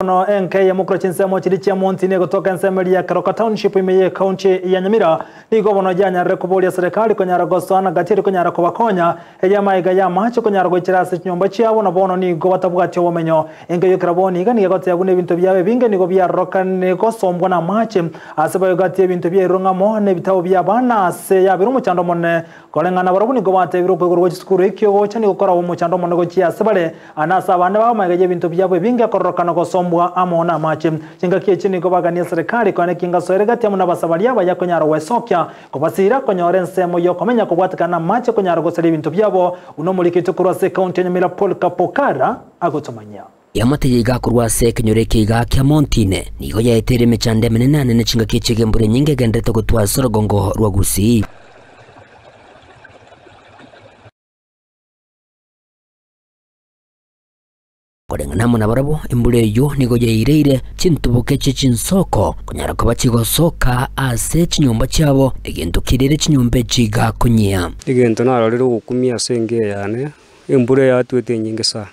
Bono enka eyemo korwa chinsemo chiria chia Montini egotoka ensemo eria ya Keroka Township ime ye County ya Nyamira nigo bono yanyarire koboria serikali konyara gosoana gati eri konyara kobakonya erio amaiga y'amache konyara goichera ase chinyomba chiabo na bono nigo batabwati obomenyo. Enka eyio kera bono iga nigo egoteba buna ebinto biabo ebinge nigo biarorokane gosombwa namache ase boigo gati y'ebinto biairwe ng'amo nebitabu bi'abana ase yabeire omochando omonene Koreng'ana barabwo nigo batebire okoigorwa gwe chisukuru ekio gocha nigo korabe omochando omonene gochia ase bare, na ase abande babo magega y'ebinto biabo ebinge kororokana gosombwa amo namache. Chingaki echi nigo baganie serikali konya neki ngasoere gati amo nabasabaria abaya konyara gwesokia, kobasiira konyora ensemo y'okomenya kobwatekana namache konyara gosaria ebinto biabo, buna omoriki oito korwa ase ekaunti ya Nyamira Paul Kapokara agotomanyia. Eamate eye iga korwa ase ekenyoro eke iga kia Montine nigo yaeteire emechando emenene anene chingaki echi egembura enyinge egendererete gotwa ase orogongo rwa Gusii. Koreng'ana amo nabarabwo, embura eyio nigo yaireire chintuboke chie chinsoko konyara koba chigosoka ase chinyomba chiabo, egento keirire chinyomba echi iga konyia. Egento narorire ogokumia ase enka eye yane, embura yatwete enyinge sana.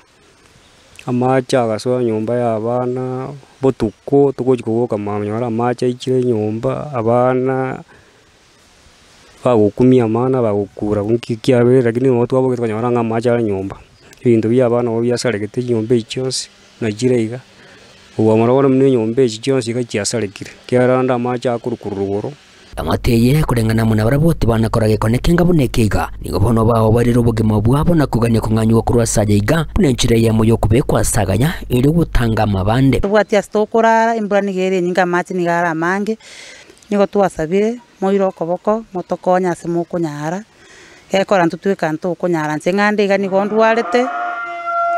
Amache agasoa nyomba ya abana, botuko togochi koboka mambia onyore amache aichire nyomba, abana bagokumia amana bagokura nki kiabeire lakini nigo twabokire twanyora ng'a amache are nyomba. Ebinto bia abana nabo biasaregete chinyomba echi chionsi na chire iga, kobua mono bono buna enyomba echi chionsi iga chiasarekire, ekiagera rende amache akorwa korwa rogoro. Amate eye koreng'ana amo nabarabwo tibanakora gekone kenga buna eke iga. Nigo bono baoboerire obogima bwabo na kogania kong'anyigwa korwa ase aya iga, buna enchera eyemo y'okobekwa ase agaya, erio gotanga amabande. Tobwati ase tokorara, embura nigo ere enyinge, amache nigo are amange, nigo twasabire, moire okoboko, motokonye ase mokonyara, gekora intwe tweka ntokonyara. Inche ng'ande iga nigo ndwarete,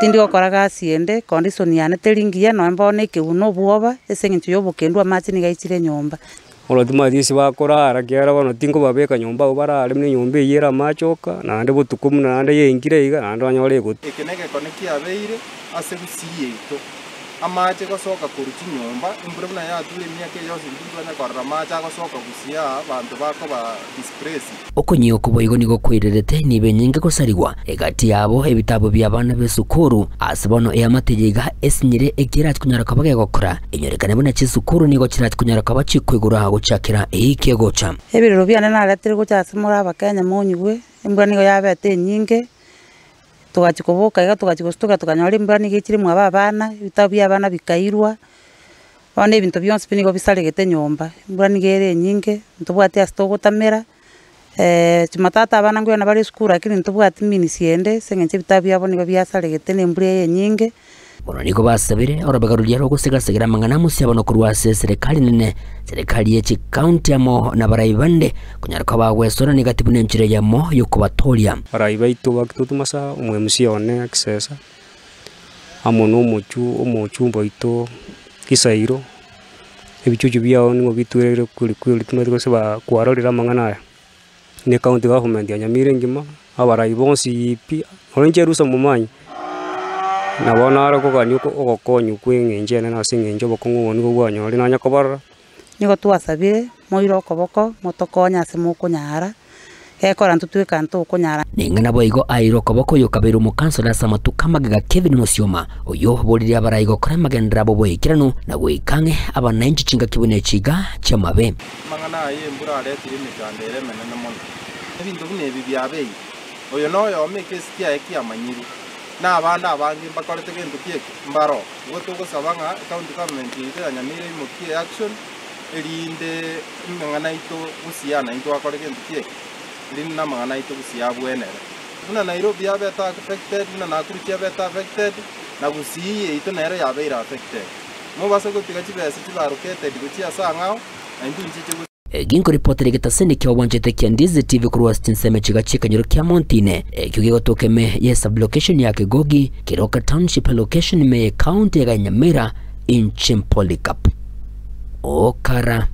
tindi gokora gasi ende, condition yane teri ngiya, nonye bono ekeguna obwoba, ase eng'encho ya obokendu amache nigo aichire nyomba. Bono timanyeti ase bakorara ekiagera bono tinkobabeka nyomba abwo barare buna enyomba eyio ere amache oka, naende botuko buna naende yaengire iga, naende onyore egotwa. Eke negekone kiabeire ase gusii yaito, amache gosoka korwa chinyomba, embura buna yature emiaka eye yonsi intwe ntitwanya korora amache agosoka gusii aa abanto bakoba displaced. Okonyia okwo boigo nigo koirerete nibo enyinge gosarigwa egati yabo ebitabu bi'abana b'esukuru. Ase bono eamate eye iga esinyire eki erache konyara koba gegokora, enyorekane buna chisukuru nigo chirache konyara koba chikoigorwa gochakera eiki egocha. Ebirero biane naretire gocha ase more Abakenya monyigwe, embura nigo yabete enyinge, togachia koboka iga togachia gosutoka tokanyora embura nigo echire mwabo abana, ebitabu bia abana bikairwa, bono ebinto bionsi pi nigo bisaregete nyomba, embura nigo ere enyinge, ntobwati ase togotamera, jumatatu abana nkoyana bare esukuru lakini ntobwati means ende ase eng'encho ebitabu biabo nigo biasaregete na embura eye enyinge. Bono nigo basabire orobega roria rogosigasegera amang'ana amosi abono korwa ase eserekari nene, serikali ye chikaunti amo nabarai bande, konyara koba bagwesorania egati buna enchera eyemo y'okobatooria. Abarai baito ba Kitutu Masaha, omo MC one Kisesa, amo na omochu omochumba oito Gisairo, ebichuchu biao nigo bitwereire kweri kweri timanyeti gose ba kwarorire amang'ana aya, na ecounty government ya Nyamira engima, abarai bonsi pi, nonya inche Rusa Momanyi, nabo nare kogania oko ogokonywa kwa eng'encho enene ase eng'encho obokong'u obo nigo bwanyorire nanye kobarora. Nigo twasabire, moire okoboko, motokonye ase mokonyara, gekora intwe tweka ntokonyara. Ning'ana boigo aeirwe okoboko oyo okabeire omokansora ase amatuko amagega Kevin Musioma, oyio oboririe abarai gokora amagenderero abo boikeranu na goika ang'e abanainchi chingaki buna echi iga chi'amabe. Amang'ana aya embura aretire emechando ere emenene mono. Ebinto buna ebi biabeire, oyo noyomo ekesi kiaye kiamanyirwe, na abande abange mbakorete gento ki eke? Mbaro. Igo togosaba ng'a ecounty government yaito ya Nyamira eimokie action, erinde amang'ana aito gusii aa naintwe akore gento ki eke? Erinde namang'ana aito gusii abwenere. Buna Nairobi yabete affected, buna Nakuru chiabete affected, na gusii yaito nero yabeire affected. Mobase gotiga chibesa chibe allocated gochia ase ang'ao, naintwe inchiche gusii. Eki nkoripotera egetaseni kia obwanchete kia Ndizi TV korwa ase chinsemo chiga chi'ekenyoro kia Montine, ekio gegotoka ime ye sub-location ya Kegogi, Keroka Township location ime ye county ya Nyamira, inche Polycarp Okara.